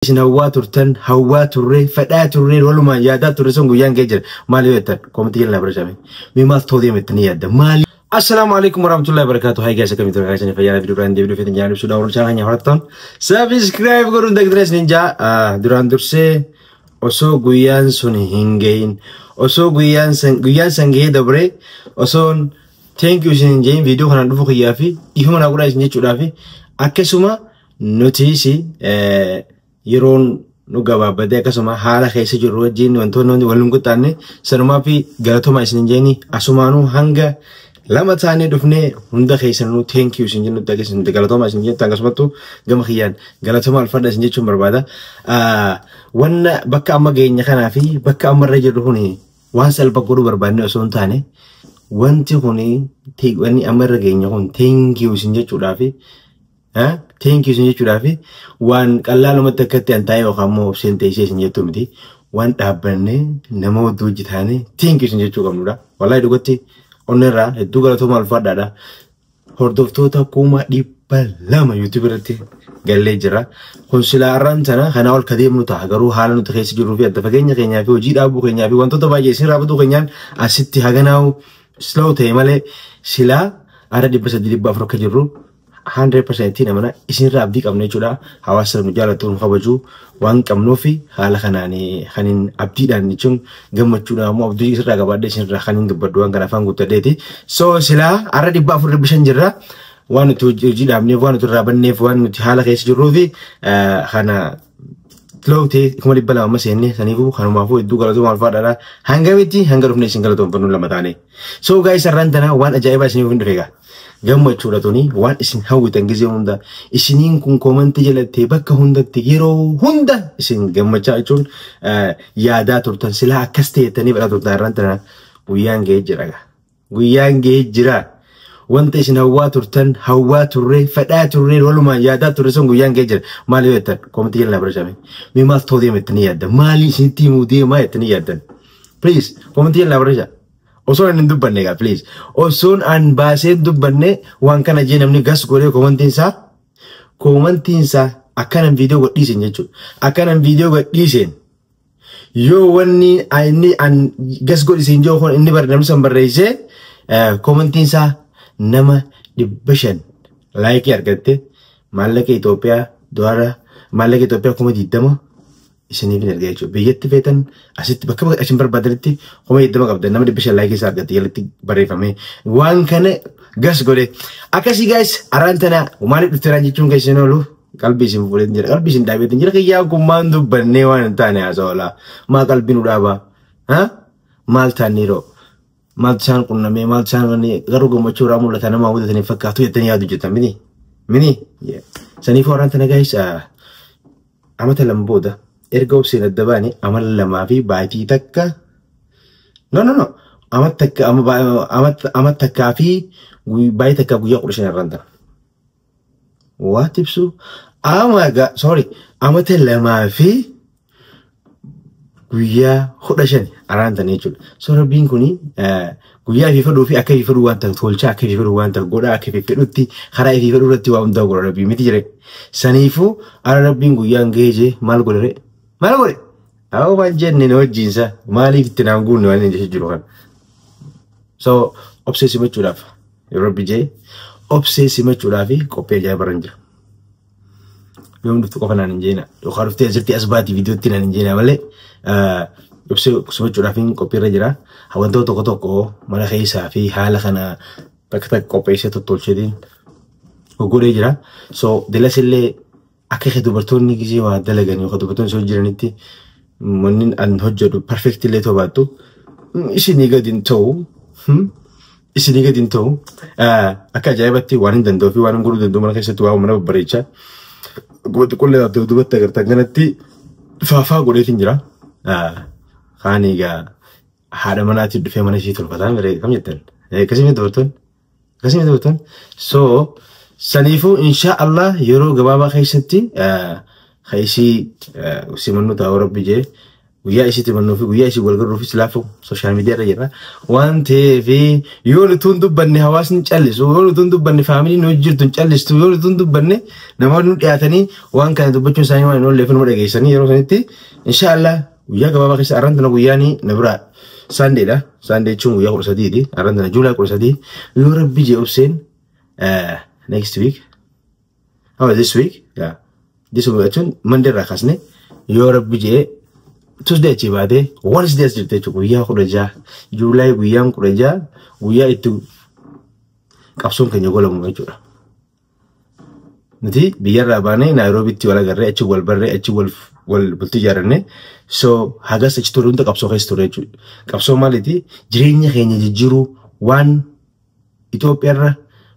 Isin hawwaa turtan, hawwaa turre, fedhaa turre, walumaan yaadaa turre sun guyyaan ga'ee jira. Maal yoo jettan koomitii jala barreeffame. Mee maal ta'uu deema jettanii yaadda? Maali? Assalaamu alaikum warahmatullahi wabarakatuh. Hi guys, akkamitti turtan? Isin fayyaa fi duraan deebi'uu feetan jaan ibsuudha. Warra channel keenya horatan subscribe godhuun dagdara isin jaa. Duraan dursee osoo guyyaan sun hin gahin, osoo guyyaan san gahee dabree osoon thank you isin hin jahin viidiyoo kanaan dhufu kiyyaa fi dhiifama naa godhaa isin jechuudhaa fi akkasuma nutis yeroon nu gabaabbatee akkasuma haala keessa jirru wajjin wantoonni wal hin qixxaanne sanumaa fi galatoomaa isin hin jeeni asumaanuu hanga lama taanee dhufnee hunda keessanuu thank you isin jennutti akkasuma galatoomaa isin jettu akkasumattuu gama kiyyaan galatoomaa alfadha isin jechuun barbaada. Wanna bakka amma geenya kanaa fi bakka amma irra jirru kuni waan salphaa godhuu barbaadne osoo hin taane, wanti kuni, wanni amma irra geenya kun thank you isin jechuudhaa fi thank you isin jechuudhaa fi waan qallaalumatti akkatti an taa'e yookaan immoo obseen teessee isin jettu miti, waan dhaabbannee nama wajji hojii taane thank you isin jechuu qabnudha. Wallahi dhugatti onnee irraa hedduu galatoomaa, ulfaadhaadha. Hordoftoota 200,000 YouTube irratti gallee jira. Kun silaa har'aan tana kanaa ol ka deemnu ta'a, garuu haala nuti keessa jirruu fi adda fageenya keenyaa fi hojii dhaabuu keenyaa fi wantoota baay'ee isin raabatu keenyaan asitti haganaa'u slow ta'e malee silaa ara 300, 400 akka jirru 100% namana isinirraa abdii qabna jechuudha. Hawaasa nu jaalatu, nu kabaju waan qabnuuf haala kanaan kan hin abdiidhaan jechuun gammachuudhaan ammoo abdii isirraa qabaadhee isinirraa kan hin dubbadhu waan kana afaan guuttadheeti. So silaa har'a 400, 500 jirra. Waan nuti hojii dhaabneef, waan nuti irraa banneef, waan nuti haala keessa jirruu fi kana lootee 200,000 amma seenne. Saniifuu kanumaafuu hedduu galatoomaa, ulfaadhaadha. Hangamitti hanga dhufne isin galatoonfannu lama taane. So guys, har'aan tana waan ajaa'ibaa isiniif hin dhufe egaa. Gammachuudha tuni waan isin hawwitan gizee hunda isiniin kun koomantii jalatti bakka hundatti yeroo hunda isin gammachaa jechuun yaadaa turtan, silaa akkas ta'ettanii badhaa turtan, har'aan tana guyyaan ga'ee jira. Guyyaan ga'ee jira. Wanta isin hawwaa turtan, hawwaa turre, fedhaa turre, walumaan yaadaa turre sun guyyaan ga'ee jira. Maal yoo jettan koomantii jala barreeffame. Mee maal ta'uu deema jettanii yaaddan? Maali isinitti himuu deemaa jettanii yaaddan? Please koomantii jala barreessa. Osoo hin dubbanne egaa, please. Osoon an baasee dubbanne waan kana jee namni gas godhee koomantiin isaa akkanan viidiyoo gadhiisen jechuudha. Akkanan viidiyoo gadhiiseen yoo wanni inni an gas godhisiin jiru kun inni namni san barreessee koomantiin isaa nama 500 like argatte, maallaqa Itoophiyaa dolara maallaqa Itoophiyaa 20,000 isiniif hin erga jechuudha. Biyyatti feetan asitti bakka isin barbaadanitti 20,000 qabdan nama 500 like isaa argatte jalatti barreeffame waan kana gas godhe. Akkasii guys, araan tana maaliif dhufteeraan jechuun keessan oolu qalbii isin fuudhee jira, qalbii isin dhaabeetiin jira. Kiyyaan kun maan dubbannee waan hin taane haasa'oolaa maa qalbii nu dhaabaa maal taaniiroo maaltu isaan qunnamee, maaltu isaan garuu gammachuu irraa mul'ata nama hawwatanii fakkaatu jettanii yaadu jettan mini mini. Saniifuu araan tana guys, amata 2 booda erga obseen adda baane, amala 2 fi baatii 1, no, no, no, amata 1, amata 1 fi baatii 1 guyyaa 15 irraan tana. Waat ibsu ama, sorry, amata 2 fi guyyaa 15 araan tana jechuudha. So rabbiin kuni guyyaa ifii fedhuu fi akka ifii fedhuu waan ta'u tolchaa, akka ifii fedhuu waan ta'u godhaa, akka ifii fedhutti karaa ifii fedhuu irratti waa hundaa godha rabbii miti jire. Saniifuu ara rabbiin guyyaan gahee jee maal godhe? Maal godhe? Haa, waan jenne na wajjiinsa maaliif itti naan guunne waan inni jiru kana. So obsee simachuudhaaf yoo rabbi jee obsee simachuudhaaf qophii ajaa'ibaa irra jira. Yoom dhuftu qofa naan hin jeena yookaan dhuftee asirratti as baatii viidiyootti naan hin jeena malee obsee simachuudhaaf qophii irra jira. Wantoota tokko tokko mana keessaa fi haala kana bakka takka qopheessee tottolcheetiin godhee jira. So dilas illee akka dubartoonni gisee waa dalagan yookaan dubartoonni osoo jiranitti wanni an hojjedhu perfect illee ta'uu baattu isinii gadi hin ta'u. Isinii gadi hin ta'u. Akka ajaa'ibatti waan hin danda'u fi waan hin godhuu danda'u mana keessatti waa mana babbareechaa. Akkuma xiqqoollee taatee duubatti agartan kanatti faafaa godheetiin jira. Kaan egaa haadha manaatiin dhufee mana ishee tolfataan kam jettan? Akkasii miti dubartoonni? Akkasii miti dubartoonni? So saniifuu insha Allah yeroo gabaabaa keessatti kan isii simannuu taa'uu rabbi jee Guyyaa isiitti mannuu fi guyyaa isii wal garuu fi silaafu social media irra jira. Waan ta'eef yoo nuti hin dubbanne hawaasni callisu, yoo nuti hin dubbanne faamiliin nu jirtu hin callistu, yoo nuti hin dubbanne namoonni nu dhiyaatanii waan kana dubbachuun isaanii waan hin oolleef nu dhageessanii yeroo sanitti inshaallah guyyaa gabaabaa keessa arran tana guyyaanii na biraa Sundaydha. Sunday jechuun guyyaa 13ti. Arran tana July 13 yoo rabbi jee obseen next week. Oh, this week, yeah. This week jechuun Monday irraa kaasne yoo rabbi jee Tuesday achii baatee Wednesday as jirte jechuudha. Guyyaa 16 July, guyyaan 16 guyyaa itti qabsoon keenya golamu jechuudha. Nuti biyyarraa baanee Naayiroobitti wal agarree, achi wal barree, achi wal bultii ijaarranne. So hagas achi ture hunda qabsoo keessa ture jechuudha. Qabsoo maaliiti? Jireenya keenya jijjiiruu, waan Itoophiyaarra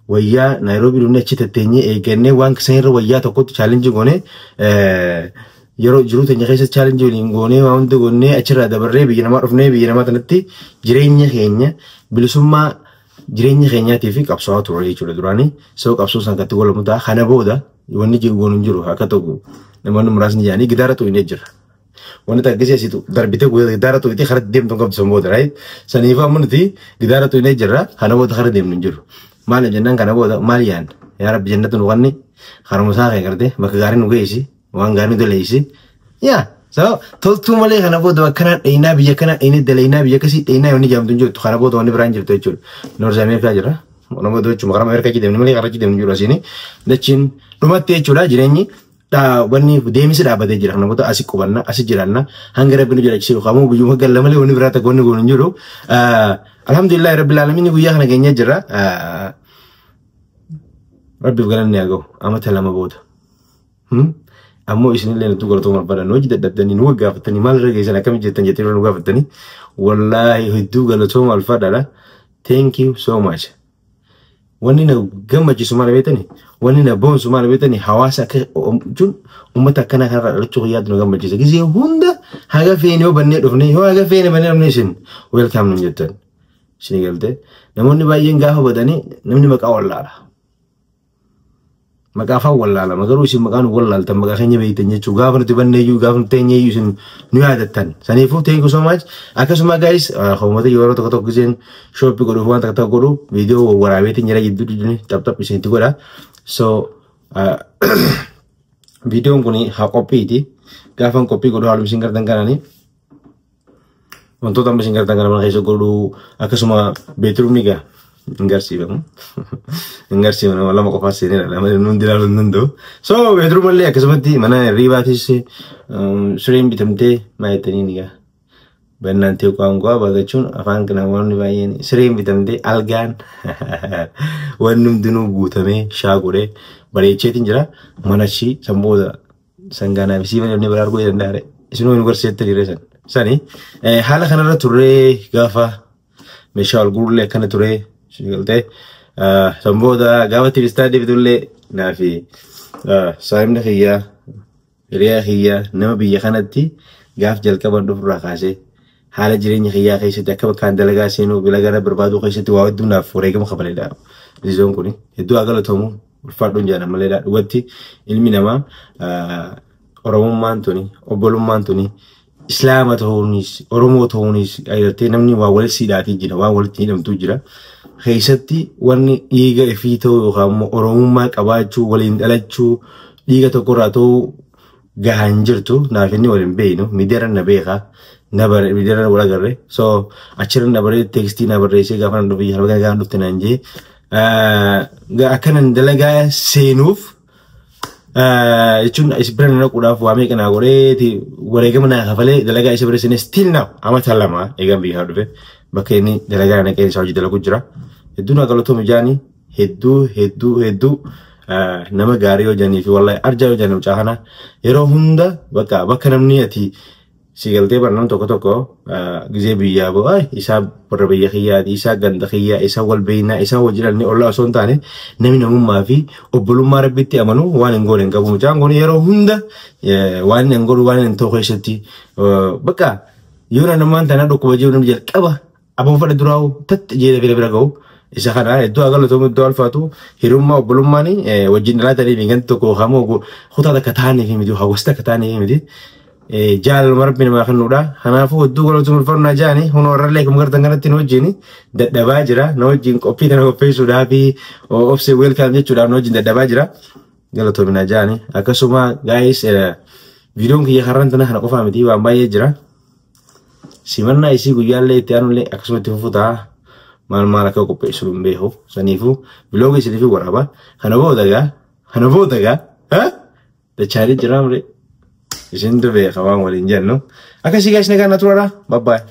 wayyaa Naayiroobii dhufnee achi tatteenyee eeggannee waan sanirra wayyaa tokkotti challenge goonee, yeroo jiruu teenya keessatti challenge waliin goonee, waan hunda goonee, achirraa dabarree biyya namaa dhufnee biyya namaa tanatti jireenya keenya bilisummaa jireenya keenyaatii fi qabsoo ture jechuudha duraanii. So qabsoo san katti golamu ta'a. Kana booda wanni jiru goonu hin jiru. Akka tokko namoonni muraasni jedhanii gidaara tuqinee jira. Wanni takka asitu darbitee gidaara tuqitee karaa deemtu qabdu san booda, right? Saniif amma nuti gidaara tuqinee jirra. Kana booda karaa deemnu hin jiru. Maal jennaan, kana booda maal yaadna? Yaa Rabbi, jannatu nu kanni karuma isaa kee gartee bakka gaarii nu geessi, waan gaarii nu daleessi. Yaa so toltuu malee kana booda bakka kanaa dheenaa, biyya kanaa dheenee daleynaa, biyya akkasii dheenaa wanni jedhamtu hin jirtu. Kana booda wanni biraan jirtu jechuudha. North America jira. Kana booda jechuudha karaa Ameerikaa deemnu malee karaa deemnu jiru asiini. Dachiin dhumatti jechuudha jireenyi. Wanni deemsi dhaabbatee jira. Kana booda asi qubanna, asi jiraanna, hanga rabbi nu jiraachise yookaan biyyuma galla malee wanni biraa takka wanni goonu hin jiru. Alhamdulillahi rabbil alamin, guyyaa kana geenyee jira. Rabbiif galanni haa gahu amata 2 booda. Ammoo isinillee nutti galatooma barbaadan hojii dadhabdanii nu gaafatanii, maal irra geessan, akkamitti jettan jettee nu gaafatanii, wallaahi hedduu galatooma alfaadhaadha. Thank you so much. Wanni na gammachiisu maal beektani? Wanni na boonsu maal beektani? Hawaasa akka jechuun uummata akkanaa kanarraa dhalachuu yaadu na gammachiisa. Gizee hunda haga feene yoo bannee dhufne, yoo haga feene bannee dhufne, isin welcome nun jettan. Isin galtee namoonni baay'een gaafa badanii namni maqaa wallaala. Maqaa afaan wallaalama, garuu isin maqaa nu wallaaltan, maqaa keenya beektan jechuudha. Gaafa nuti banneeyyuu, gaafa nuti teenyeeyyuu isin nu yaadattan. Saniifuu thank you so much. Akkasuma guys, uummata yeroo tokko tokko giseen shop godhuuf waan takka tokko godhu viidiyoo waraabeetiin jira, jidduu jidduu tap tap isinitti godha. So viidiyoon kun haa qophiiti. Gaafan qophii godhu haaluma isin gartan kanaani. Wantoota amma isin gartan kana mana keessa godhu, akkasuma bedroomni gaa hin garsiifamu. Hin garsiifamu, nama lama qofaa seenedha. Lama hundi ilaaluu hin danda'u. So bedroom illee akkasumatti mana hirribaatis sireen bitamtee maal jettanii ni gaa. Bannaan ta'e qaanqaa bagachuun afaan kana wanni baay'een sireen bitamtee, algaan wanni hundinuu guutamee shaa godhee bareecheetiin jira. Mana ishii san booda sangaanaa fi siifa namni biraa arguu danda'a. Isinuu hin garsiisetti dhiiree san. Sani haala kanarra turree gaafa meeshaa ol guurullee akkana turee galtee san booda gaafa tiristaa deebitullee naafi saayimni kiyyaa, hiriyaa kiyyaa, nama biyya kanatti gaaf jalqaban dhufurraa kaasee haala jireenya kiyyaa keessatti akka bakkaan dalagaa seenuu bila gara barbaaduu keessatti waa hedduu naaf wareegama kafaledha. Lizoon kun hedduu haa galatoomu, ulfaadhuun jaalan maleedha. Dhugatti ilmi namaa Oromummaan tuni, obbolummaan tuni, Islaama ta'uunis Oromoo ta'uunis agartee namni waa walitti siidhaatii jira, waan walitti hidhamtuu jira. Keessatti wanni dhiiga ifii ta'uu yookaan immoo Oromummaa qabaachuu, waliin dhalachuu, dhiiga tokkorraa ta'uu gahaan jirtu. Naaf inni waliin beeknu miidiyaarra na beekaa, na bare, miidiyaarra wal agarre. So achirra na baree, text na barreessee, gaafa na dhufe halkan gaafa dhufte naan jee akkanan dalagaa seenuuf jechuun isa bira na dhaquudhaaf waa meeqa naa godhee, wareegama naa kafalee dalagaa isa bira seenee. Still now amata 2 eegan biyya dhufe bakka inni dalagaa naqee isaa hojii dalagu jira. Hedduu naa galatoomi jaanii, hedduu hedduu hedduu nama gaarii yoo jennii fi wallahi arjaa yoo jennu mucaa kana yeroo hunda bakka bakka namni ati si galtee bara nam tokko tokko gizee biyyaa bo'aa isaa warra biyya kiyyaati, isaa ganda kiyyaa, isaa wal beeynaa, isaa wal jedhanii ollaa osoo hin taane, namni namummaa fi obbolummaa rabbitti amanu waan hin goone hin qabu. Mucaan kun yeroo hunda waan hin godhu, waan hin ta'u keessatti bakka yoo namaan tana dhukkuba jiru namni jalqaba aboo fadha duraa'u tatti jee bira bira ga'u isa kana. Iddoo agalatomu, iddoo alfaatu hirummaa obbolummaan wajjin dhalaatanii fi ganti tokko hamoo kutaa takka ta'anii fi miti, hagosta takka ta'anii fi miti. Jaalaluma rabbi namaa kennuudha. Kanaafuu hedduu galatoomii ulfannaa jaani hun warrallee akkuma gartan kanatti nu wajjin dadhabaa jira. Na wajjin qophii kana qopheessuudhaa fi obsee welcome jechuudhaaf na wajjin dadhabaa jira. Galatoominaa jaani. Akkasuma guys, viidiyoon kiyya har'aan tana kana qofaa miti, waan baay'ee jira. Simannaa isii guyyaallee itti aanullee akkasuma itti fufuu ta'a. Maal maal akka qopheessu hin beeku. Saniifuu vlog isiniif waraaba. Kana booda gaa dachaanii jira malee. Isin beeka waan waliin jennu. Akkasii guys, nagaan na turaa. Bye bye.